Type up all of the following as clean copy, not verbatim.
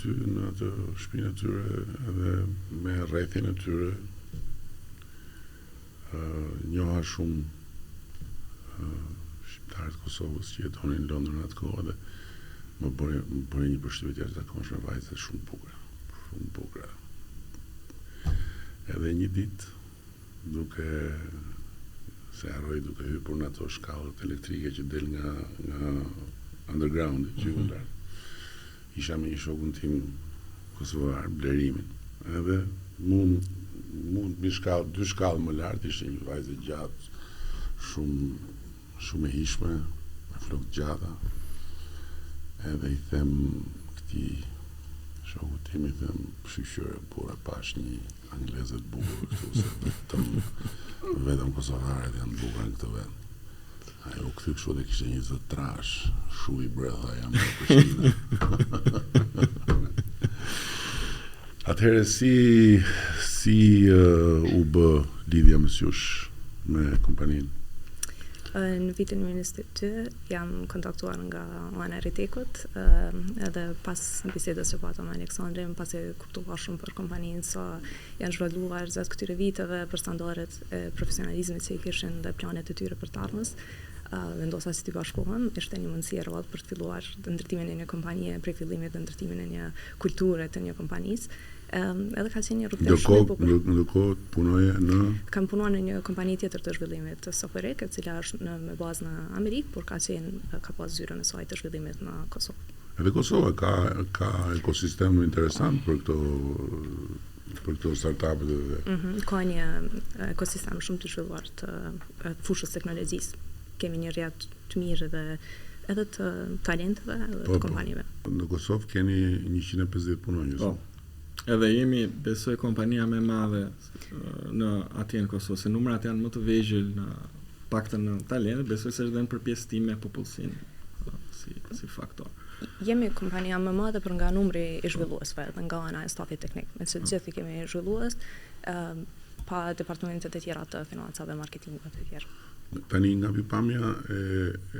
aty në atë shpinë e tyre edhe me rrethin e tyre. Njoha shumë shqiptarë të Kosovës që jetonin në Londër në atë kohë dhe më bëri më bëri një përshtypje të jashtëzakonshme vajza shumë të bukura, shumë të bukura. Edhe një ditë duke s'e harroj duke hypur në ato shkallët elektrike që del nga nga undergroundi që mm -hmm. lart. Isha me një shokun tim kosovar, Blerimin. Edhe mu mu mbi shkallë, dy shkallë më lart ishte një vajzë e gjatë, shumë shumë e hijshme, me flokë të gjata. Edhe i them këtij shokut tim i them shyqyr burra pashë një angleze të bukur këtu se vetëm vetëm kosovaret janë të bukura në këtë vend. Ai u kthy kështu dhe kishte një zë të trashë, shuj bre tha jam nga Prishtina. Atëherë si si uh, u bë lidhja mes jush me kompaninë? Në vitin 2022 jam kontaktuar nga ana e Ritekut, edhe pas bisedës që pata me Aleksandrin, pasi kuptova shumë për kompaninë sa janë zhvilluar gjatë këtyre viteve për standardet e profesionalizmit që i kishin dhe planet e tyre për të ardhmës, vendosa që t'i bashkohem. Ishte një mundësi e rrallë për të filluar ndërtimin e një kompanie prej fillimit dhe ndërtimin e një kulture të një kompanisë. Edhe ka qenë një rrugëtim shumë i bukur. Ndërkohë punoje në Kam punuar në një kompani tjetër të zhvillimit të software, e cila është në me bazë në Amerikë, por ka qenë ka pas zyrën e saj të zhvillimit në Kosovë. Edhe Kosova ka ka ekosistem interesant për këto për këto startupet edhe. Mm -hmm, ka një ekosistem shumë të zhvilluar të fushës teknologjisë. Kemi një rrjet të mirë dhe edhe të talenteve edhe po, të po. kompanive. Po. Në Kosovë keni 150 punonjës. Po. Edhe jemi, besoj, kompania më e madhe në atje në Kosovë, se numrat janë më të vegjël në paktën në talente, besoj se është dhe në përpjesëtim me popullsinë si si faktor. Jemi kompania më e madhe për nga numri i zhvilluesve dhe nga ana e stafit teknik, me që të gjithë i kemi zhvillues, pa departamentet e tjera të financave, marketingut e tjerë. Tani nga pikëpamja e,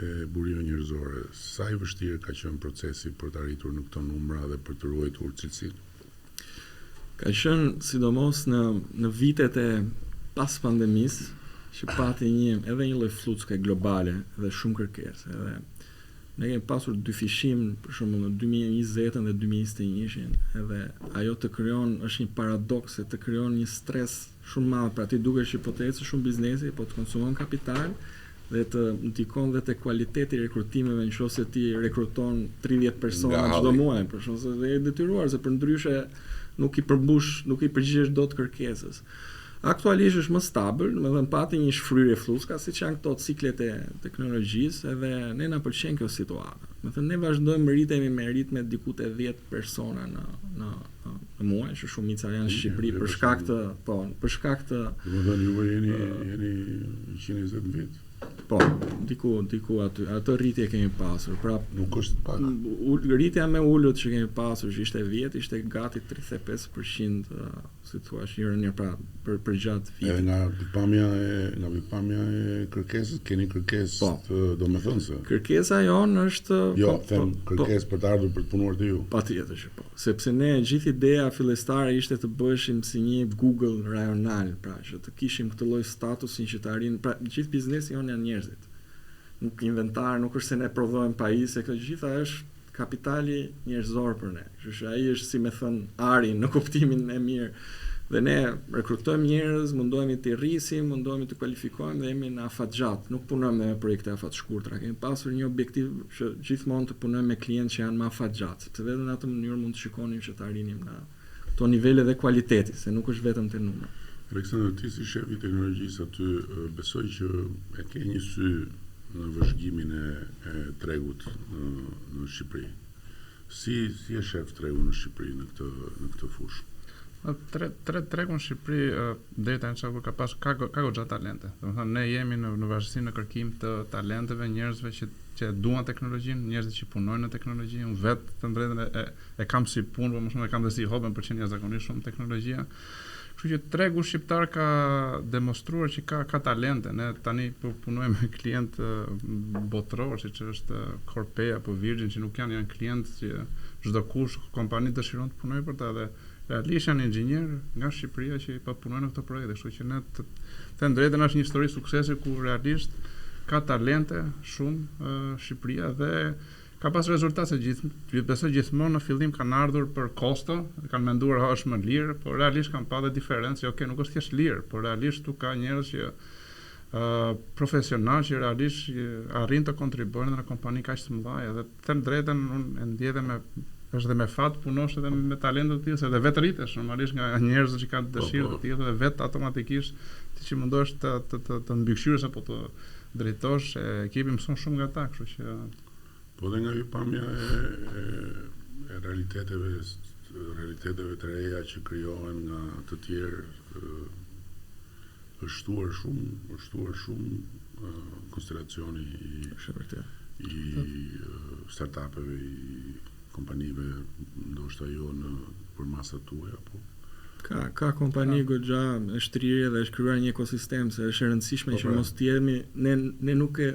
e burimeve njerëzore, sa i vështirë ka qenë procesi për të arritur në këto numra dhe për të ruajtur cilësinë? Ka qenë sidomos në në vitet e pas pandemisë që pati një edhe një lloj fllucke globale dhe shumë kërkesë edhe ne kemi pasur dyfishim për shembull në 2020-ën dhe 2021-shin edhe ajo të krijon është një paradoks se të krijon një stres shumë madh, pra ti dukesh që po të ecë shumë biznesi, po të konsumon kapital dhe të ndikon dhe te kualiteti i rekrutimeve në qoftë se ti rekruton 30 persona çdo muaj, për shembull se dhe je detyruar se përndryshe nuk i përmbush, nuk i përgjigjesh dot kërkesës. Aktualisht është më stabil, domethënë pati një shfryrje flluska, siç janë këto ciklet e teknologjisë, edhe ne na pëlqen kjo situatë. Domethënë ne vazhdojmë rritemi me ritme diku te 10 persona në në në muaj, që shumica janë në Shqipëri për shkak të, po, për shkak të Domethënë ju jeni jeni 120 në vit. Po, diku diku aty, atë rritje kemi pasur. Pra, nuk është pak. Rritja më e ulët që kemi pasur, që ishte vjet, ishte gati 35%, si thua, një rënie pra për për gjatë vitit. Edhe nga pikëpamja e nga pikëpamja e kërkesës keni kërkesë po. të domethënëse. Kërkesa jonë është Jo, po, them po, po. kërkesë për të ardhur për të punuar te ju. Patjetër që po. Sepse ne gjithë ideja fillestare ishte të bëheshim si një Google rajonal, pra që të kishim këtë lloj statusin që të arrin, pra gjithë biznesi jonë janë njerëzit. Nuk inventar, nuk është se ne prodhojmë pajisje, kjo gjitha është kapitali njerëzor për ne. Kështu që ai është si me thënë ari në kuptimin e mirë. Dhe ne rekrutojmë njerëz, mundohemi t'i rrisim, mundohemi të kualifikojmë dhe jemi në afatgjatë. Nuk punojmë me projekte afatshkurtra. Kemi pasur një objektiv që gjithmonë të punojmë me klientë që janë më afatgjatë, sepse vetëm në atë mënyrë mund të shikonim që të arrinim në këto nivele dhe kualiteti, se nuk është vetëm te numra. Aleksandër, ti si shef i teknologjisë aty, besoj që e ke një sy në vëzhgimin e, e tregut në, në Shqipëri. Si si e shef tregun në Shqipëri në këtë në këtë fushë? Tre, tre, tregu në Shqipëri deri tani çfarë ka pas ka ka goxha talente. Domethënë ne jemi në në vazhdësi në kërkim të talenteve, njerëzve që që e duan teknologjinë, njerëzit që punojnë në teknologji. Unë vetë të drejtën e, e, e kam si punë, po më shumë e kam dhe si hobi, më pëlqen jashtëzakonisht shumë teknologjia. Kështu që tregu shqiptar ka demonstruar që ka ka talente. Ne tani po punojmë me klientë botëror, siç është Corpay apo Virgin, që nuk janë janë klientë që çdo kush kompani dëshiron të punojë për ta dhe realisht janë inxhinierë nga Shqipëria që po punojnë në këto projekte, kështu që ne të them drejtën është një histori suksesi ku realisht ka talente shumë uh, Shqipëria dhe ka pas rezultat se gjithë besoj gjithmonë në fillim kanë ardhur për kosto, kanë menduar ha është më lirë, por realisht kanë pa dhe diferencë, që okay, nuk është thjesht lirë, por realisht tu ka njerëz që uh, profesional që realisht arrin të kontribuojnë në kompani kaq të mëdha edhe të them drejtën unë e ndjej dhe me është dhe me fat punosh edhe me talente të tillë se edhe vetë rritesh normalisht nga njerëz që kanë po, dëshirë po. të tillë dhe vetë automatikisht ti që mundohesh të të të, të mbikëqyrësh apo të drejtosh ekipin mëson shumë nga ta, kështu që Po dhe nga pikëpamja e, e, e realiteteve realiteteve të reja që krijohen nga të tjerë është shtuar shumë, është shtuar shumë konstelacioni i është vërtet. I startupeve, i kompanive, ndoshta jo në përmasat tuaja, po Ka ka kompani goxha e shtrirë dhe është krijuar një ekosistem se është e rëndësishme po, që pra. mos të jemi ne ne nuk e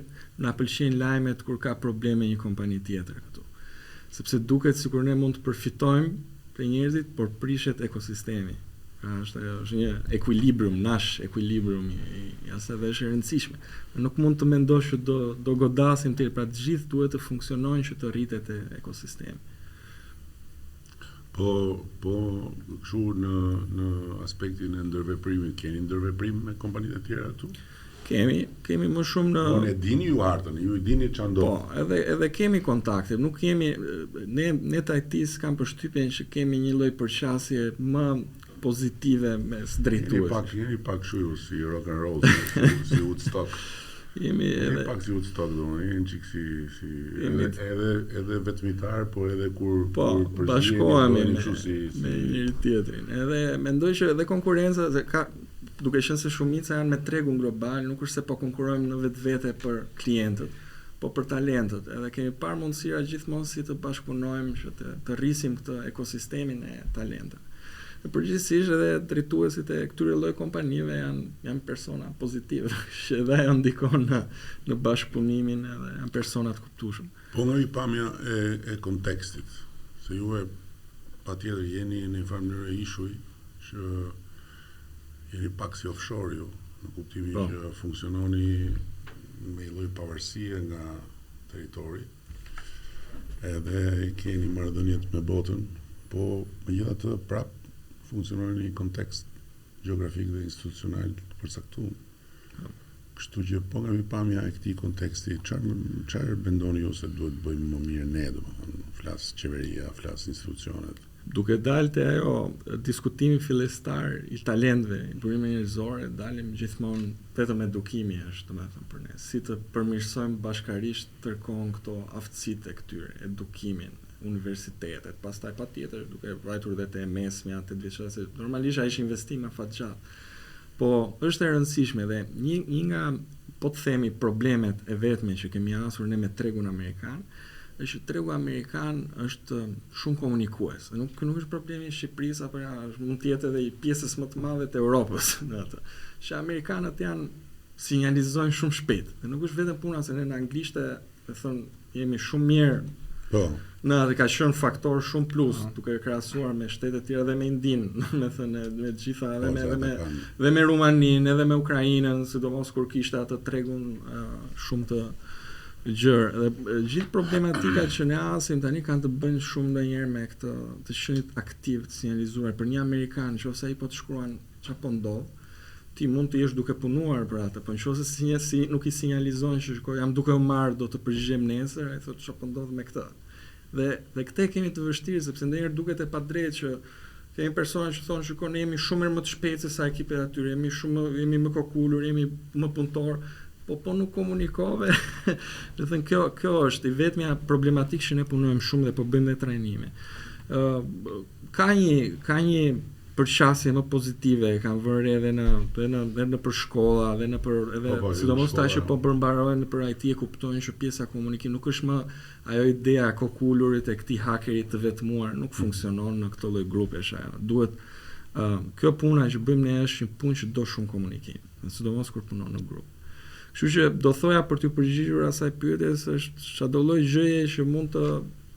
na pëlqejnë lajmet kur ka probleme një kompani tjetër këtu. Sepse duket sikur ne mund të përfitojmë prej njerëzit, por prishet ekosistemi. Pra është ajo është një ekuilibrium, Nash ekuilibrium i, i asaj dhe është e rëndësishme. Nuk mund të mendosh që do do godasim të pra të gjithë duhet të funksionojnë që të rritet ekosistemi. Po, po, kështu në në aspektin e ndërveprimit, keni ndërveprim me kompanitë e tjera këtu? Kemi, kemi më shumë në Po e dini ju hartën, ju i dini çfarë ndodh. Po, edhe edhe kemi kontakte, nuk kemi ne ne të IT-s kam përshtypjen që kemi një lloj përqasje më pozitive mes drejtuesve. Jeni pak, jeni pak kështu ju si rock and roll, si, si Woodstock. Jemi edhe pak si Woodstock, domethënë, jeni çik si si edhe edhe edhe vetmitar, por edhe kur po, kur bashkohemi me, si, si me njëri tjetrin. Edhe mendoj që edhe konkurrenca se ka duke qenë se shumica janë me tregun global, nuk është se po konkurrojmë në vetvete për klientët, po për talentët. Edhe kemi parë mundësira gjithmonë si të bashkëpunojmë që të, të rrisim këtë ekosistemin e talentëve. Në përgjithësisht edhe drejtuesit e këtyre lloj kompanive janë janë persona pozitivë, që edhe ajo ndikon në në bashkëpunimin edhe janë persona të kuptueshëm. Po nga pikëpamja e e kontekstit, se juve patjetër jeni në një farë mënyre ishuj që jeni pak si offshore ju, në kuptimin po. që funksiononi me një lloj pavarësie nga territori. Edhe keni marrëdhëniet me botën, po megjithatë prap funksiononi në një kontekst gjeografik dhe institucional të përcaktuar. Kështu që po nga pikëpamja e këtij konteksti, çfarë çfarë mendoni ju se duhet të bëjmë më mirë ne, domethënë, flas qeveria, flas institucionet. Duke dalë te ajo diskutimi fillestar i talentëve, i burimeve njerëzore, dalim gjithmonë vetëm edukimi është, domethënë për ne, si të përmirësojmë bashkarisht tërë kohën këto aftësitë e këtyre, edukimin, universitetet, pastaj patjetër duke vajtur dhe te e mesmja, te vjeçarja, se normalisht ai është investim afatgjatë. Po është e rëndësishme dhe një një nga po të themi problemet e vetme që kemi hasur ne me tregun amerikan, është që tregu amerikan është shumë komunikues. Nuk nuk është problemi i Shqipërisë apo ja, është, mund të jetë edhe i pjesës më të madhe të Europës në atë. Që amerikanët janë sinjalizojnë shumë shpejt. Dhe nuk është vetëm puna se ne në anglishte, me thënë, jemi shumë mirë. Po. Në atë ka qenë faktor shumë plus, uh -huh. duke krahasuar me shtetet e tjera dhe me Indinë, me thënë me të gjitha edhe po, me edhe me dhe me Rumaninë, edhe me Ukrainën, sidomos kur kishte atë tregun uh, shumë të gjerë. Dhe gjithë problematikat që ne hasim tani kanë të bëjnë shumë ndonjëherë me këtë të qenit aktiv, të sinjalizuar për një amerikan, nëse ai po të shkruan çfarë po ndodh, ti mund të jesh duke punuar për atë, po nëse si një si nuk i sinjalizon që shiko jam duke u marrë, do të përgjigjem nesër, ai thotë çfarë po ndodh me këtë. Dhe dhe këtë e kemi të vështirë sepse ndonjëherë duket e padrejtë që kemi persona që thonë shiko ne jemi shumë herë më të shpejtë se sa ekipet atyre, jemi shumë më, jemi më kokulur, jemi më punëtor, po po nuk komunikove. Do thënë kjo kjo është i vetmja problematikë që ne punojmë shumë dhe po bëjmë dhe trajnime. Ë uh, ka një ka një përqasje më pozitive e kam vënë re edhe në edhe në edhe nëpër shkolla dhe nëpër edhe po, po, sidomos ta që po përmbarojnë nëpër IT e kuptojnë që pjesa komunikim nuk është më ajo ideja e kokulurit e këtij hakerit të vetmuar nuk mm. funksionon në këto lloj grupesh ajo. Duhet uh, kjo puna që bëjmë ne është një punë që do shumë komunikim, sidomos kur punon në grup. Kështu që do thoja për t'ju përgjigjur asaj pyetjes është çdo lloj gjëje që mund të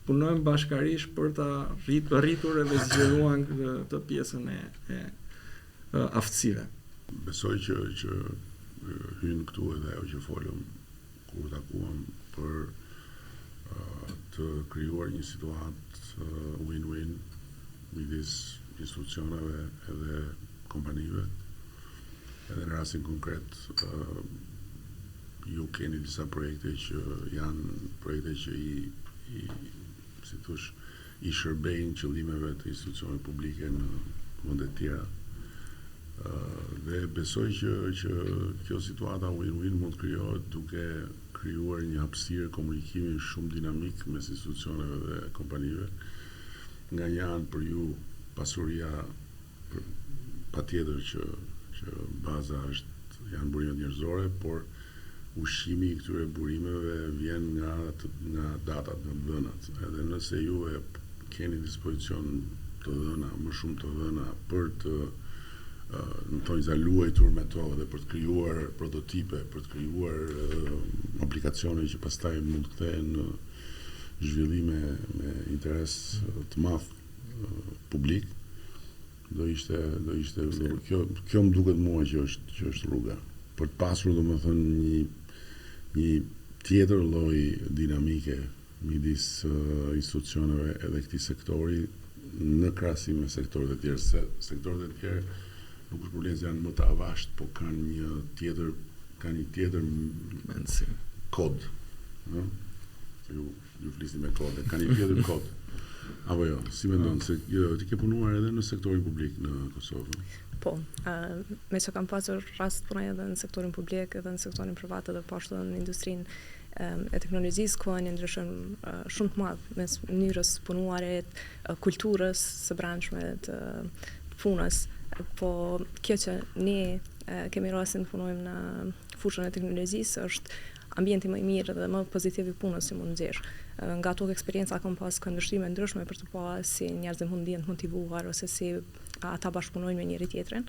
punojmë bashkarisht për ta rrit, rritur edhe zgjeruar këtë, këtë pjesën e, e, e aftësive. Besoj që që hyn këtu edhe ajo që folëm kur u takuam për të krijuar një situatë win-win midis institucioneve edhe kompanive. Edhe në rastin konkret ju keni disa projekte që janë projekte që i, i si thosh, i shërbejnë qëllimeve të institucioneve publike në vende të tjera. Dhe besoj që që kjo situata win-win mund të krijohet duke krijuar një hapësirë komunikimi shumë dinamik mes institucioneve dhe kompanive. Nga një anë për ju pasuria për, patjetër që që baza është janë burimet njerëzore, por ushqimi i këtyre burimeve vjen nga të, nga datat, nga të dhënat. Edhe nëse ju e keni dispozicion të dhëna, më shumë të dhëna për të në thonjëza luajtur me to dhe për të krijuar prototipe, për të krijuar aplikacione që pastaj mund të kthehen në zhvillime me interes të madh publik, do ishte do ishte do, kjo kjo më duket mua që është që është rruga për të pasur domethënë një një tjetër lloj dinamike midis uh, institucioneve edhe këtij sektori në krahasim me sektorët e tjerë, se sektorët e tjerë nuk është problem se janë më të avasht, po kanë një tjetër kanë një tjetër mendësi, kod, ëh? Se ju ju flisni me kode, kanë një tjetër kod. Apo jo, si mendon se jo, ti ke punuar edhe në sektorin publik në Kosovë? Po, uh, me që kam pasur rast të punoj edhe në sektorin publik, edhe në sektorin privat, edhe po ashtu edhe në industrinë um, e teknologjisë, ka një ndryshim uh, shumë të madh mes mënyrës së punuarit, uh, kulturës së brendshme të, të punës. Po kjo që ne uh, kemi rastin të punojmë në fushën e teknologjisë është ambienti më i mirë dhe më pozitiv i punës që mund të gjesh. Nga ato eksperienca kam pas këndvështrime ndryshme për të pa si njerëzit mund të jenë të motivuar ose si ata bashkëpunojnë me njëri tjetrin.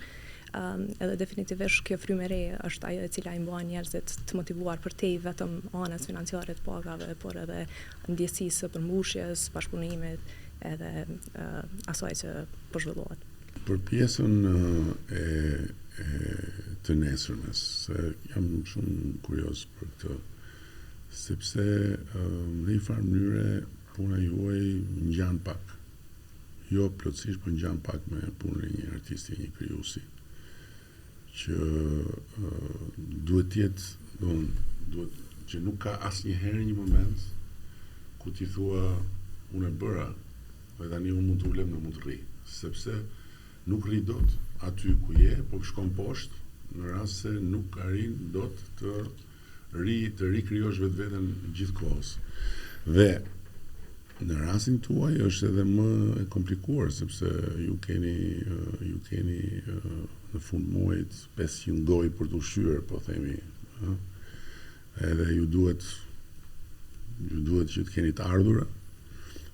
Um, edhe definitivisht kjo frymë e re është ajo e cila i mban njerëzit të motivuar për te vetëm anës financiare të pagave, por edhe ndjesisë së përmbushjes, bashkëpunimit edhe uh, asaj që po zhvillohet. Për pjesën e, e të nesërmes, se jam shumë kurioz për këtë, sepse në një farë mënyre puna juaj ngjan pak. Jo plotësisht, por ngjan pak me punën e një artisti, një krijuesi që duhet të jetë, domethënë, duhet që nuk ka asnjëherë një moment ku ti thua unë e bëra dhe tani unë mund të ulem dhe mund të rri, sepse nuk rri dot aty ku je, po shkon poshtë në rast se nuk arrin dot të ri të rikrijosh vetveten gjithë kohës. Dhe në rastin tuaj është edhe më e komplikuar sepse ju keni ju keni në fund muajit 500 gojë për të ushqyer, po themi, ë? Edhe ju duhet ju duhet që të keni të ardhura,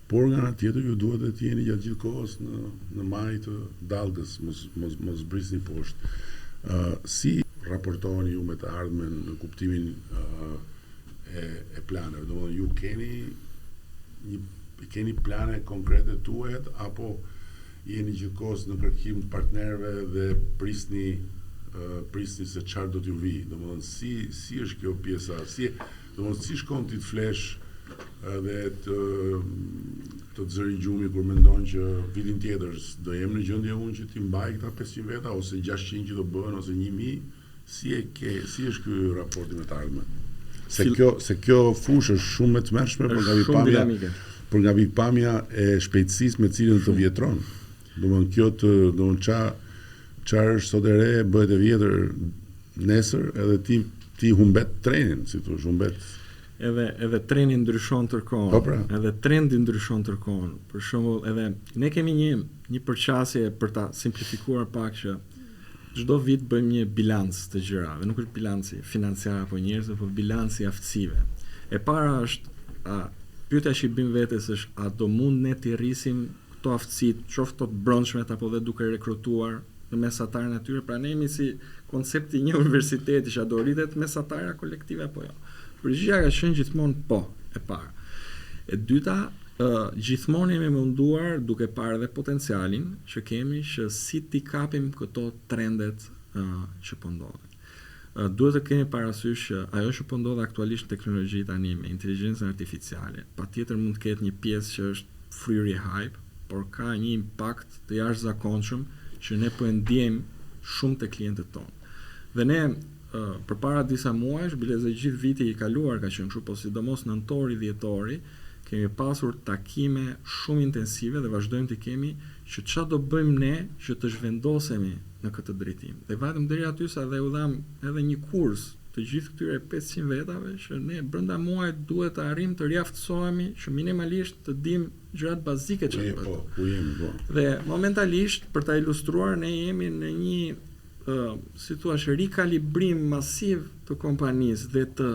por nga ana tjetër ju duhet edhe të jeni gjatë gjithë kohës në në majë të dallgës, mos mos mos zbrisni poshtë. Ë si raportoheni ju me të ardhmen në kuptimin ë e e planeve? Domethënë ju keni një keni plane konkrete tuajat apo jeni gjithkohës në kërkim të partnerëve dhe prisni prisni se çfarë do t'ju vijë. Domethënë si si është kjo pjesa, si domethënë si shkon ti të flesh edhe të të të zëri gjumi kur mendon që vitin tjetër do jem në gjendje unë që t'i mbaj këta 500 veta ose 600 që do bëhen ose 1000, si e ke, si është ky raporti me të ardhmen? Se kjo se kjo fushë është shumë e tmerrshme për nga pikëpamja për nga pikëpamja e shpejtësisë me cilën të vjetron. Domethënë kjo të, domethënë ça çfarë është sot e re bëhet e vjetër nesër edhe ti ti humbet trenin, si thosh, humbet edhe edhe treni ndryshon tërë kohën. Po pra. Edhe trendi ndryshon tërë kohën. Për shembull, edhe ne kemi një një përqasje për ta simplifikuar pak që çdo vit bëjmë një bilanc të gjërave, nuk është bilanci financiar apo njerëzve, por bilanci i aftësive. E para është a pyetja që i bëjmë vetes është a do mund ne t'i rrisim këto aftësi, qoftë të brendshmet apo dhe duke rekrutuar në mesataren e tyre, pra ne jemi si koncepti i një universiteti që a do rritet mesatarja kolektive apo jo. Përgjigja ka qenë gjithmonë po, e para. E dyta, Ë gjithmonë jemi munduar duke parë edhe potencialin që kemi që si t'i kapim këto trendet ë që po ndodhin. Ë duhet të kemi parasysh që ajo që po ndodh aktualisht në teknologji tani me inteligjencën artificiale, patjetër mund të ketë një pjesë që është fryrje hype, por ka një impakt të jashtëzakonshëm që ne po e ndjejmë shumë te klientët tonë. Dhe ne përpara disa muajsh, bile dhe gjithë viti i kaluar ka qenë kështu, po sidomos nëntori, dhjetori, kemi pasur takime shumë intensive dhe vazhdojmë të kemi që ça do bëjmë ne që të zhvendosemi në këtë drejtim. Dhe vajtëm deri aty sa dhe u dhamë edhe një kurs të gjithë këtyre 500 vetave që ne brenda muajit duhet të arrijmë të riaftësohemi që minimalisht të dimë gjërat bazike që të po, ku jemi, po. Dhe momentalisht për ta ilustruar ne jemi në një uh, si thua, rikalibrim masiv të kompanisë dhe të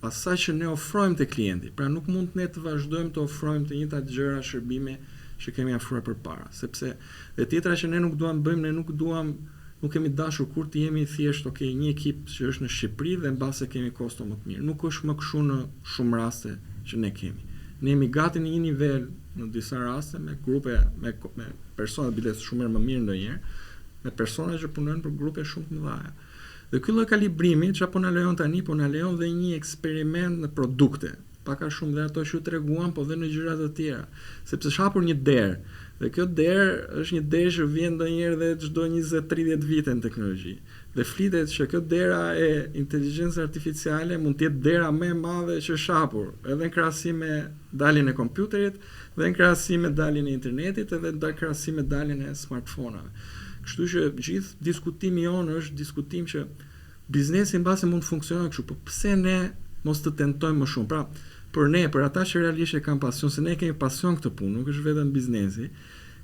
asaj që ne ofrojmë te klienti. Pra nuk mund ne të vazhdojmë të ofrojmë të njëjtat gjëra, shërbime që kemi ofruar përpara, sepse dhe tjetra që ne nuk duam bëjmë, ne nuk duam nuk kemi dashur kur të jemi thjesht ok, një ekip që është në Shqipëri dhe mbase kemi kosto më të mirë. Nuk është më kështu në shumë raste që ne kemi. Ne jemi gati në një nivel në disa raste me grupe me me persona biles shumë herë më mirë ndonjëherë, me persona që punojnë për grupe shumë të mëdha. Dhe ky lloj kalibrimi çfarë po na lejon tani, po na lejon dhe një eksperiment në produkte. Pak a shumë dhe ato që u treguam, po dhe në gjëra të tjera, sepse është hapur një derë. Dhe kjo derë është një derë që vjen ndonjëherë dhe çdo 20-30 vite në teknologji. Dhe flitet që kjo dera e inteligjencës artificiale mund të jetë dera më e madhe që është hapur, edhe në krahasim me daljen e kompjuterit, dhe në krahasim me daljen e internetit, edhe në krahasim me daljen e smartphone-ave. Kështu që gjithë diskutimi jonë është diskutim që biznesi mbase mund të funksionojë kështu, po pse ne mos të tentojmë më shumë? Pra, për ne, për ata që realisht e kanë pasion, se ne kemi pasion këtë punë, nuk është vetëm biznesi.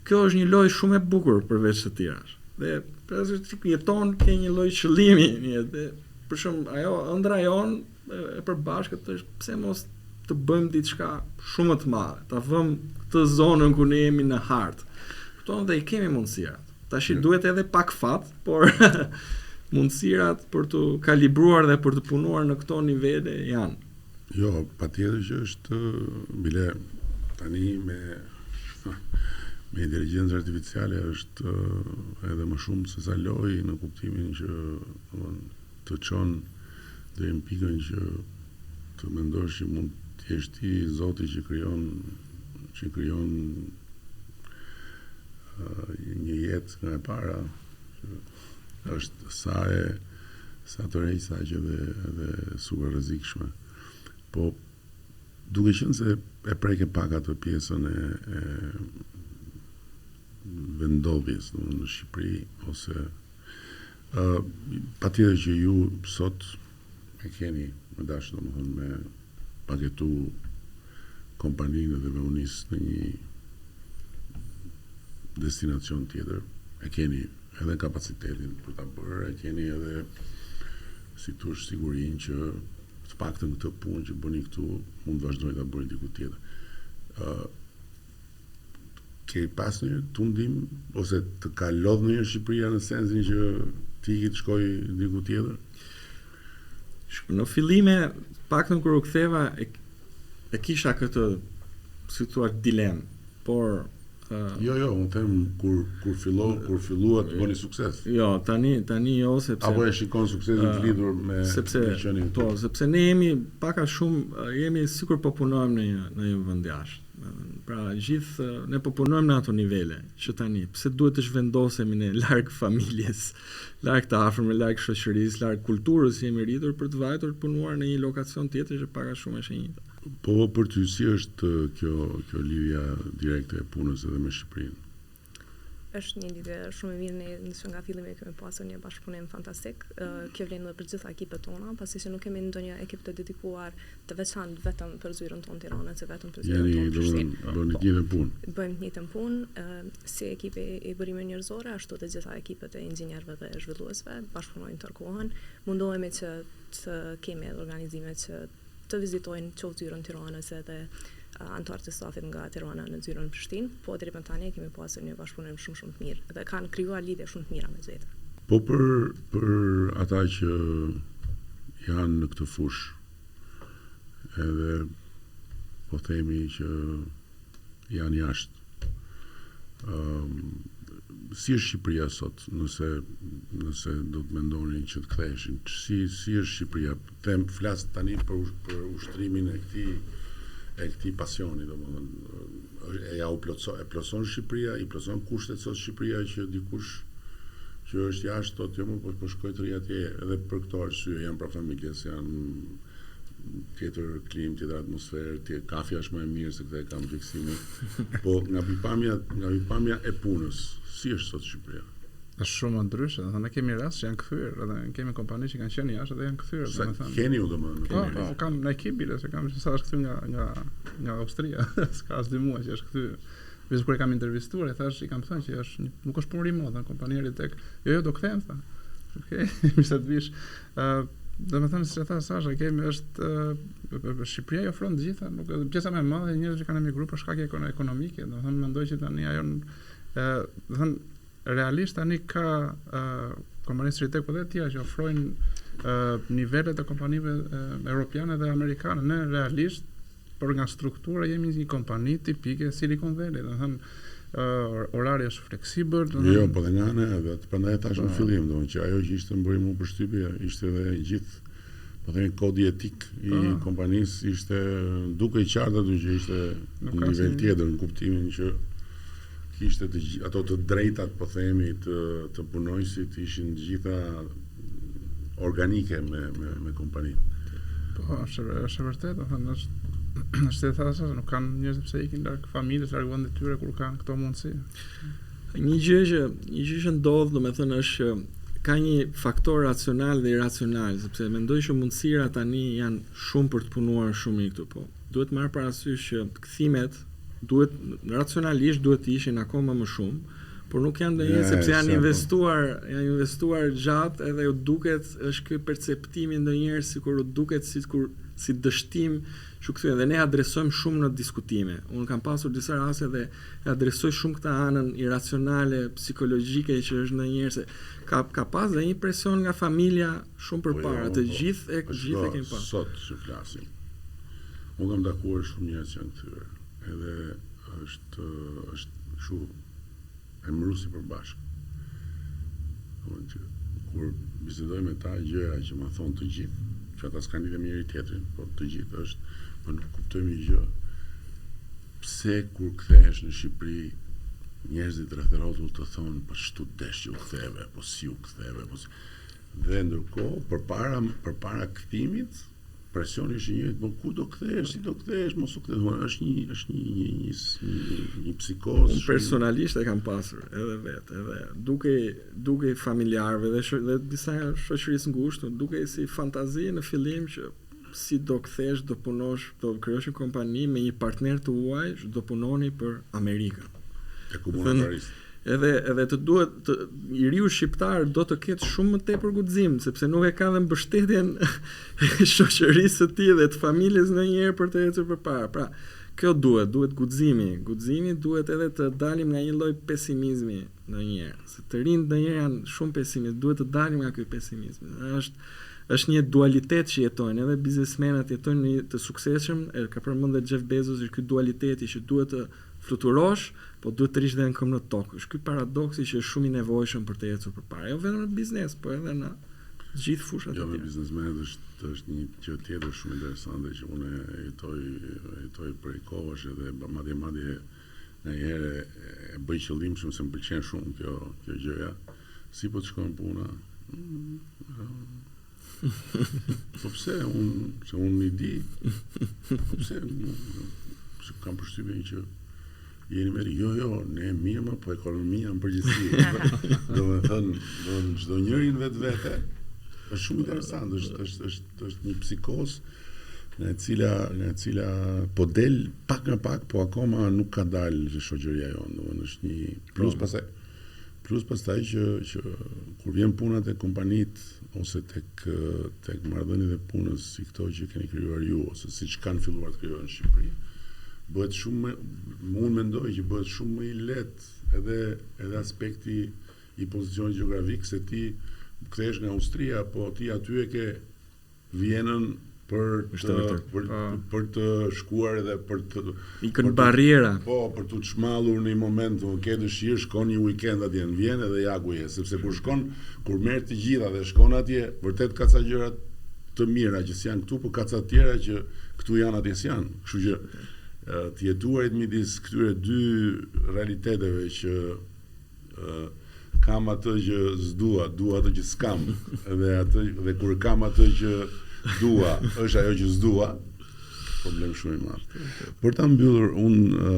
Kjo është një lojë shumë e bukur përveç të tjerash. Dhe pra ti jeton ke një lloj qëllimi në jetë. Dhe për shemb ajo ëndra jonë e përbashkët është pse mos të bëjmë diçka shumë më të madhe, ta vëmë këtë zonën ku ne jemi në hartë. Kupton dhe i kemi mundësirat. Tash i duhet edhe pak fat, por mundësirat për të kalibruar dhe për të punuar në këto nivele janë. Jo, patjetër që është bile tani me me inteligjencë artificiale është edhe më shumë se sa lojë në kuptimin që domthon të çon deri në pikën që të mendosh që mund të jesh ti zoti që krijon që krijon një jetë nga e para që është sa e sa tërheqëse aq edhe edhe super rrezikshme. Po duke qenë se e preke pak atë pjesën e, e vendndodhjes, domethënë në Shqipëri ose ë uh, patjetër që ju sot e keni me dashë domethënë me paketu kompaninë dhe me u nis në një destinacion tjetër, e keni edhe kapacitetin për ta bërë, e keni edhe si thuash sigurinë që të paktën këtë punë që bëni këtu mund të vazhdoni ta bëni diku tjetër. Ë uh, ke pas një tundim ose të ka lodh ndonjëherë Shqipëria në sensin që ti të shkoj diku tjetër? Në fillime, paktën kur u ktheva e, e kisha këtë si thua dilemë, por uh, Jo, jo, unë them kur kur fillo kur filluat të bëni sukses. Jo, tani tani jo sepse Apo e shikon suksesin të lidhur me sepse me qenin po, sepse ne jemi pak a shumë jemi sikur po punojmë në një në një vend jashtë. Pra gjithë ne po punojmë në ato nivele që tani pse duhet të zhvendosemi ne larg familjes, larg të afërmve, larg shoqërisë, larg kulturës që jemi rritur për të vajtur të punuar në një lokacion tjetër që pak a shumë është e njëjta. Po po për ty si është kjo kjo lidhja direkte e punës edhe me Shqipërinë? Është një lidhje shumë e mirë ne në që nga fillimi kemi pasur një bashkëpunim fantastik. Kjo vlen edhe për gjitha ekipet tona, pasi që nuk kemi ndonjë ekip të dedikuar të veçantë vetëm për zyrën tonë Tiranës e vetëm për zyrën tonë Prishtinë. Bëni të njëjtën punë. Bëjmë të njëjtën punë, si ekipi i burimeve njerëzore, ashtu të gjitha ekipet e inxhinierëve dhe zhvilluesve bashkëpunojnë tërë kohën. Mundohemi që të kemi edhe organizime që të vizitojnë qoftë zyrën Tiranës edhe anëtarët e stafit nga Tirana në zyrën në Prishtinë, po deri më tani kemi pasur një bashkëpunim shumë shumë të mirë dhe kanë krijuar lidhje shumë të mira mes vete. Po për për ata që janë në këtë fushë, edhe po themi që janë jashtë. Ëm si është Shqipëria sot, nëse nëse do të mendonin që të ktheheshin, si si është Shqipëria? Them flas tani për për ushtrimin e këtij e këtij pasioni, domethënë e ja u plotëson e plotëson Shqipëria, i plotëson kushtet sot Shqipëria që dikush që është jashtë thotë jo më po po shkoj të rri atje edhe për këto arsye jam pranë familjes, jam tjetër klimë, tjetër atmosferë, tjetër kafja është më e mirë se këtë e kam fiksimin. Po nga pikëpamja, nga pikëpamja e punës, si është sot Shqipëria? Është shumë më ndryshe, do të thënë ne kemi rast që janë kthyer, edhe kemi kompani që kanë qenë jashtë dhe janë kthyer, domethënë. Keni ju domethënë? Po, po, kam në ekip bile, se kam që sa është kthyer nga nga nga Austria, s'ka as dy muaj që është kthyer. Veç kur e kam intervistuar, i thash, i kam thënë që është një, nuk është punë remote, në kompani Ritech. Jo, jo, do kthehem, tha. Okej, okay, mirë se të vish. Ë, uh, domethënë siç e tha Sasha, kemi është uh, Shqipëria i ofron të gjitha, nuk pjesa më e madhe e njerëzve që kanë emigruar për shkak ekonomike, domethënë mendoj që tani ajo ë, domethënë realisht tani ka uh, kompani si Ritech po dhe të tjera që ofrojnë uh, nivelet e kompanive uh, europiane dhe amerikane. Ne realisht për nga struktura jemi një kompani tipike Silicon Valley, domethënë uh, orari është fleksibël, domethënë Jo, po dhe nga ana e vet, prandaj e thashë në po. fillim, domethënë që ajo që ishte më bëri mua përshtypje ishte edhe gjithë po themi kodi etik i po. kompanisë ishte dukej qartë aty që ishte në nivel tjetër në kuptimin që kishte të ato të drejtat po themi të të punonjësit ishin të gjitha organike me me me kompaninë. Po, është është e vërtetë, domethënë është është e thashë, nuk kanë njerëz pse ikin larg familjes, larg vendit tyre kur kanë këto mundësi. Një gjë që një gjë që ndodh, domethënë është që ka një faktor racional dhe irracional, sepse mendoj që mundësira tani janë shumë për të punuar shumë mirë këtu, po duhet marrë parasysh që kthimet duhet racionalisht duhet të ishin akoma më shumë, por nuk janë ndonjëherë sepse janë po. investuar, janë investuar gjatë edhe u duket është ky perceptimi ndonjëherë sikur u duket sikur si dështim që u kthyen dhe ne adresojmë shumë në diskutime. Unë kam pasur disa raste dhe e adresoj shumë këtë anën irracionale, psikologjike që është ndonjëherë se ka ka pas dhe një presion nga familja shumë po përpara, jo, të po, gjithë e gjithë e kemi pas. Sot që flasim. Unë kam takuar shumë njerëz që janë kthyer. Edhe është është kështu emërues i përbashkët. Domethënë që kur bisedoj me ta gjëja që ma thonë të gjithë, që ata s'kanë lidhje me njëri tjetrin, po të gjithë është, po nuk kuptojmë një gjë. Pse kur kthehesh në Shqipëri, njerëzit rreth e rrotull të thonë, po ç't'u desh që u ktheve, po si u ktheve, po si... Dhe ndërkohë, përpara përpara kthimit, presioni është i njëjtë, po ku do kthehesh, si do kthehesh, mos u kthe, është një është një një një një, një psikozë. Unë personalisht e kam pasur edhe vetë, edhe dukej dukej familjarëve dhe sho, dhe disa shoqërisë ngushtë, dukej si fantazi në fillim që si do kthehesh, do punosh, do krijosh një kompani me një partner të huaj, do punoni për Amerikën. E ku mund Paris. Edhe edhe të duhet të i riu shqiptar do të ketë shumë më tepër guxim, sepse nuk e ka dhe mbështetjen e shoqërisë së tij dhe të familjes ndonjëherë për të ecur përpara. Pra, kjo duhet, duhet guximi. Guximi duhet edhe të dalim nga një lloj pesimizmi ndonjëherë. Se të rinjtë ndonjëherë janë shumë pesimistë, duhet të dalim nga ky pesimizm. Është është një dualitet që jetojnë, edhe biznesmenët jetojnë në të suksesshëm, e ka përmendur Jeff Bezos, është ky dualiteti që duhet të fluturosh, po duhet të rrish dhe në këmbë në tokë. Është ky paradoksi që është shumë i nevojshëm për të ecur përpara, jo vetëm në biznes, po edhe në të gjithë fushat e tjera. Jo, me biznesmenët është është një gjë tjetër shumë interesante që unë e jetoj e jetoj prej kohësh edhe madje madje nganjëherë e bëj qëllimshëm se më pëlqen shumë kjo kjo gjëja. Si po të shkon puna? Mm, Po pse unë, se unë i di. Po pse se kam përshtypjen që jeni mirë. Jo, jo, ne mirë më, po ekonomia në përgjithësi. Domethënë, do në çdo njëri në vetvete, është shumë interesant, është është është është një psikozë nga e cila nga e cila po del pak nga pak, po akoma nuk ka dalë shoqëria jonë, domethënë është një plus po. pastaj Plus pastaj që që kur vjen puna tek kompanitë ose tek tek marrëdhëniet e punës si këto që keni krijuar ju ose siç kanë filluar të krijohen në Shqipëri, bëhet shumë më unë mendoj që bëhet shumë më i lehtë edhe edhe aspekti i pozicionit gjeografik se ti kthehesh nga Austria, po ti aty e ke Vienën. Për të për, po. për të shkuar edhe për të ikën barriera. Po, për t'u çmallur në një moment, do ke dëshirë, shkon një weekend atje në Vjenë edhe ja ku je, sepse kur shkon, kur merr të gjitha dhe shkon atje, vërtet ka ca gjëra të mira që s'janë këtu, por ka ca të tjera që këtu janë atje s'janë. Kështu që të jetuarit midis këtyre dy realiteteve që kam atë që s'dua, dua atë që s'kam, dhe atë dhe kur kam atë që dua, është ajo që s'dua, problem shumë i madh. Për ta mbyllur, unë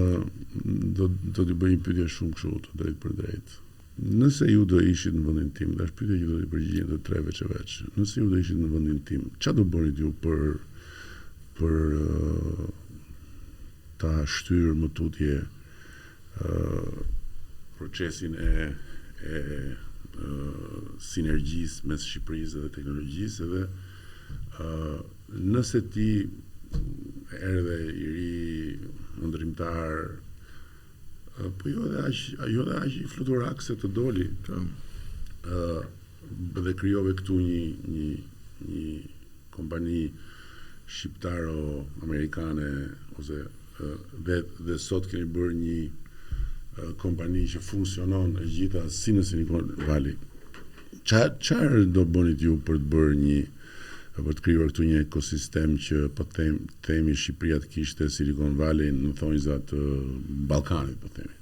do do t'ju bëj një pyetje shumë kështu të drejtpërdrejtë. Nëse ju do ishit në vendin tim, dhe është pyetje që do t'i përgjigjeni të tre veç e veç. Nëse ju do ishit në vendin tim, çfarë do bënit ju për për ta shtyrë më tutje procesin e e sinergjisë mes Shqipërisë dhe teknologjisë edhe nëse ti erdhe i ri ëndërrimtar po jo edhe aq jo edhe aq i fluturak se të doli po. dhe krijove këtu një një një kompani shqiptaro-amerikane ose dhe dhe sot keni bërë një kompani që funksionon e gjitha si në Silicon Valley. Ça çfarë do bënit ju për të bërë një për të krijuar këtu një ekosistem që po them themi Shqipëria të kishte Silicon Valley në thonjza të Ballkanit, po themi.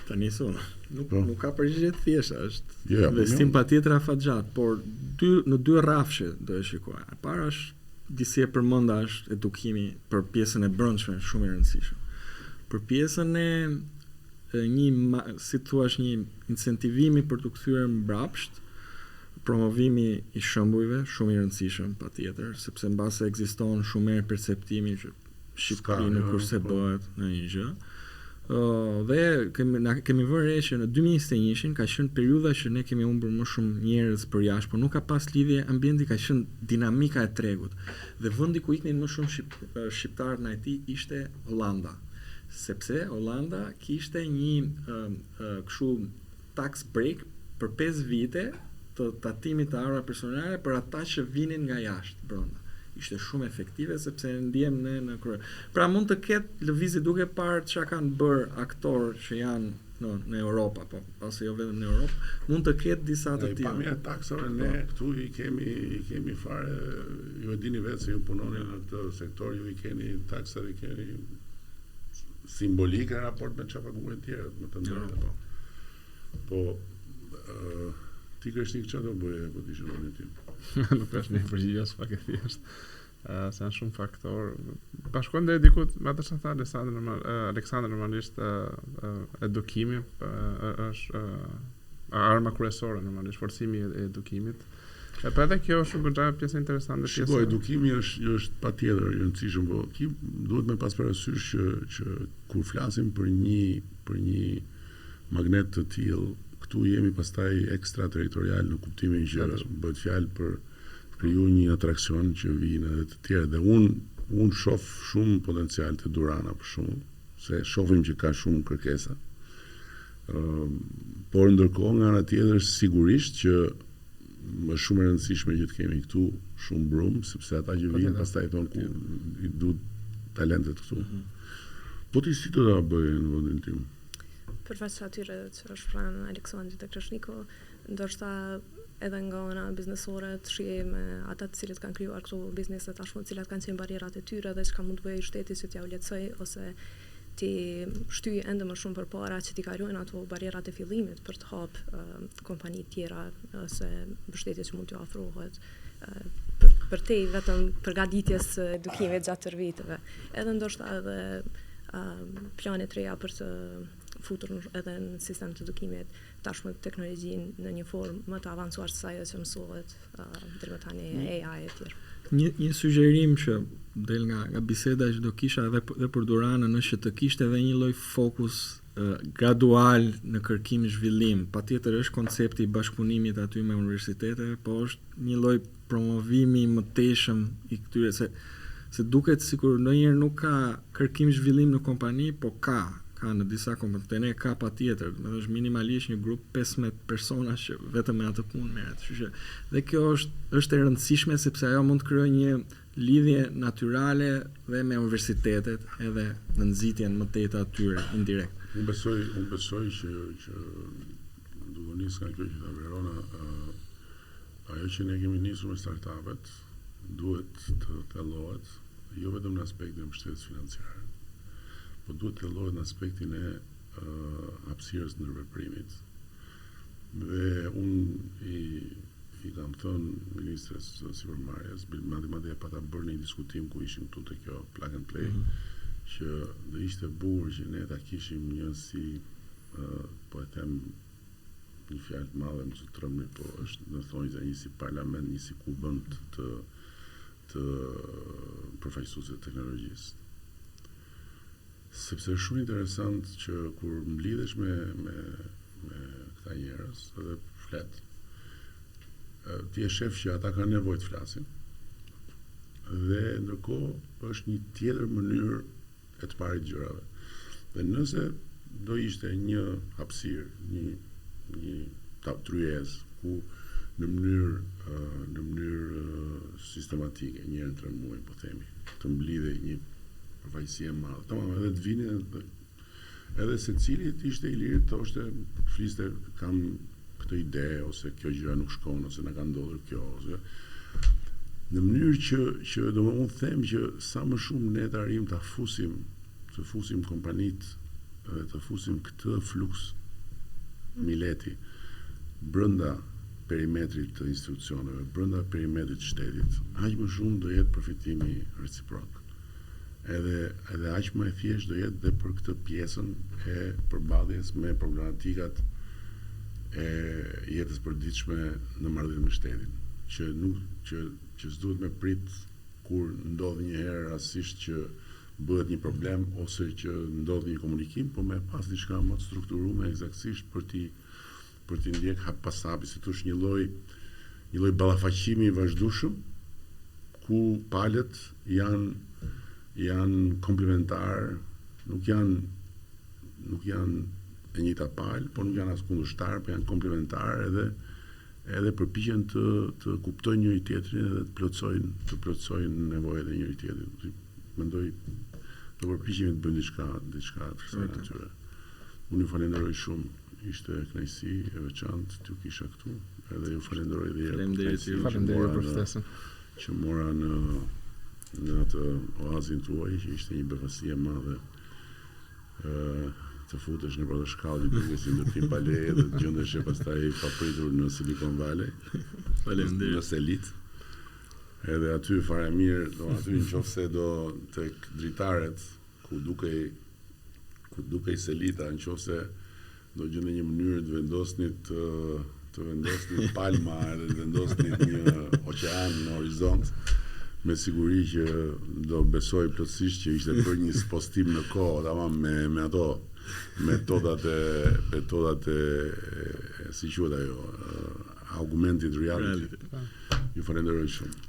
Ta nis unë. Nuk po. nuk ka përgjigje të thjeshta, është jo, jo, po investim patjetër afatgjatë, por dy në dy rrafshe do e shikoja. E para është disi e përmenda është edukimi për pjesën e brendshme shumë i rëndësishëm. Për pjesën e, e një si thua një incentivimi për t'u kthyer mbrapsht, promovimi i shembujve shumë i rëndësishëm patjetër, sepse mbase ekziston shumë herë perceptimi që Shqipëri nuk kurse po. bëhet ndonjë gjë. Uh, dhe kemi na kemi vënë re që në 2021-shin ka qenë periudha që ne kemi humbur më shumë njerëz për jashtë, por nuk ka pas lidhje ambienti, ka qenë dinamika e tregut. Dhe vendi ku iknin më shumë shqip, shqiptarët në IT ishte Holanda, sepse Holanda kishte një uh, uh, kështu tax break për 5 vite të tatimit të ardhurave personale për ata që vinin nga jashtë brenda. Ishte shumë efektive sepse e ndiem ne në krye. Pra mund të ketë lëvizje duke parë çka kanë bërë aktorë që janë në në Europë apo ose jo vetëm në Europë, mund të ketë disa të tilla. Pamja e taksave ne po. këtu i kemi i kemi fare, ju e dini vetë se ju punoni në këtë sektor, ju i keni taksat i keni simbolike në raport me çfarë paguajnë të tjerët, me të ndërë. Po. Po, uh, ti Kreshnik çfarë do bëje po të ishe në vendin tim? Nuk është një përgjigje aspak e thjeshtë. Uh, se janë shumë faktorë. Bashkojmë deri diku me atë që tha Alessandro normal, uh, Aleksandër normalisht uh, uh, edukimi uh, është uh, arma kryesore normalisht forcimi i edukimit. E po edhe kjo është goxha pjesë interesante pjesë. Shiko, edukimi është është patjetër i rëndësishëm, po ki duhet me pas parasysh që që kur flasim për një për një magnet të tillë, këtu jemi pastaj ekstraterritorial në kuptimin që bëhet fjalë për të kriju një atraksion që vijnë edhe të tjerë dhe unë unë shoh shumë potencial te Durana për shembull, se shohim që ka shumë kërkesa. Ë por ndërkohë nga ana tjetër sigurisht që është shumë e rëndësishme që të kemi këtu shumë brumë, sepse ata që vijnë pastaj thonë ku i duhet talentet këtu. Mm -hmm. Po ti si do ta bëje në vendin tim? Përveç atyre që është pranë Aleksandrit dhe Kreshniku, ndoshta edhe nga ana biznesore të shihej me ata të cilët kanë krijuar këto biznese tashmë, cilat kanë qenë barrierat e tyre dhe çka mund të bëjë shteti që t'jau lehtësojë ose t'i shtyjë ende më shumë përpara që t'i kalojnë ato barrierat e fillimit për të hap kompani tjera ose mbështetje që mund t'ju ofrohet për, përtej vetëm përgatitjes së edukimit gjatë tërë viteve. Edhe ndoshta edhe plane të reja për të futur edhe në sistem të edukimit tashmë teknologjinë në një formë më të avancuar se ajo që mësohet deri më tani AI e tjerë. Një një sugjerim që del nga nga biseda që do kisha edhe edhe për Duranën është që të kishte edhe një lloj fokus gradual në kërkim zhvillim. Patjetër është koncepti i bashkëpunimit aty me universitete, po është një lloj promovimi i mëtejshëm i këtyre se se duket sikur ndonjëherë nuk ka kërkim zhvillim në kompani, po ka, ka në disa kompani, te ne ka patjetër, domethënë është minimalisht një grup 15 persona që vetëm me atë punë merret. Kështu që dhe kjo është është e rëndësishme sepse ajo mund të krijojë një lidhje natyrale dhe me universitetet edhe në nxitjen më tej të atyre indirekt. Unë besoj, unë besoj që që duke nisë nga kjo që tha Verona, uh, ajo që ne kemi nisur me startupet duhet të thellohet jo vetëm në aspektin e mbështetjes financiare, po duhet të thellohet në aspektin e uh, hapësirës ndërveprimit. Dhe unë i i kam thënë ministres së sipërmarrjes, madje madje e pata bërë në një diskutim ku ishim këtu te kjo plug and play, mm -hmm. që do ishte bukur që ne ta kishim një si uh, po e them një fjalë të madhe mos u trembni, po është në thonjza një si parlament, një si kuvend të të përfaqësuesve të teknologjisë. Sepse është shumë interesant që kur mblidhesh me me me këta njerëz edhe flet, ti e shef që ata kanë nevojë të flasin. Dhe ndërkohë është një tjetër mënyrë e të parit gjërave. Dhe nëse do ishte një hapësirë, një një tryezë ku në mënyrë në mënyrë sistematike, një herë në 3 muaj, po themi, të mblidhej një përfaqësi e madhe. Tamam, edhe të vinin edhe, edhe secili të ishte i lirë të thoshte, fliste kam këtë ide ose kjo gjë nuk shkon ose na ka ndodhur kjo ose në mënyrë që që do më unë them që sa më shumë ne të arrijmë ta fusim të fusim kompanitë dhe të fusim këtë fluks mileti brenda perimetrit të institucioneve, brenda perimetrit të shtetit, aq më shumë do jetë përfitimi reciprok. Edhe edhe aq më e thjeshtë do jetë dhe për këtë pjesën e përballjes me problematikat e jetës përditshme në marrëdhënie me shtetin, që nuk që që s'duhet me prit kur ndodh një herë rastësisht që bëhet një problem ose që ndodh një komunikim, po me pas diçka më të strukturuar eksaktësisht për t'i për t'i ndjek hap pas hapi, si thosh një lloj një lloj ballafaqimi i vazhdueshëm ku palët janë janë komplementar, nuk janë nuk janë e njëjta palë, por nuk janë as kundërshtar, por janë komplementar edhe edhe përpiqen të të kuptojnë njëri tjetrin edhe të plotësojnë të plotësojnë nevojat e njëri tjetrit. Mendoj do përpiqemi të bëjmë diçka diçka të kësaj natyre. Unë ju falenderoj shumë. Ishte kënaqësi e veçantë t'ju kisha këtu. Edhe ju falenderoj edhe herë. Faleminderit ju. Faleminderit për ftesën. Që mora në në atë oazin tuaj që ishte një befasi e madhe. ë të futesh në ato shkallë që duke si ndërtim pa leje dhe të gjendeshe pastaj papritur në Silicon Valley. Faleminderit. Në Selit. Edhe aty fare mirë, do aty në qoftë se do tek dritaret ku dukej ku dukej Selita, në qoftë se do gjende një mënyrë të vendosnit të, të vendosnit palma edhe të vendosnit një oqean në horizont, me siguri që do besoj plotësisht që ishte bërë një spostim në kohë, tamam me me ato metodat e metodat e, e si quhet ajo, augmented reality. Reality. Ju falenderoj shumë.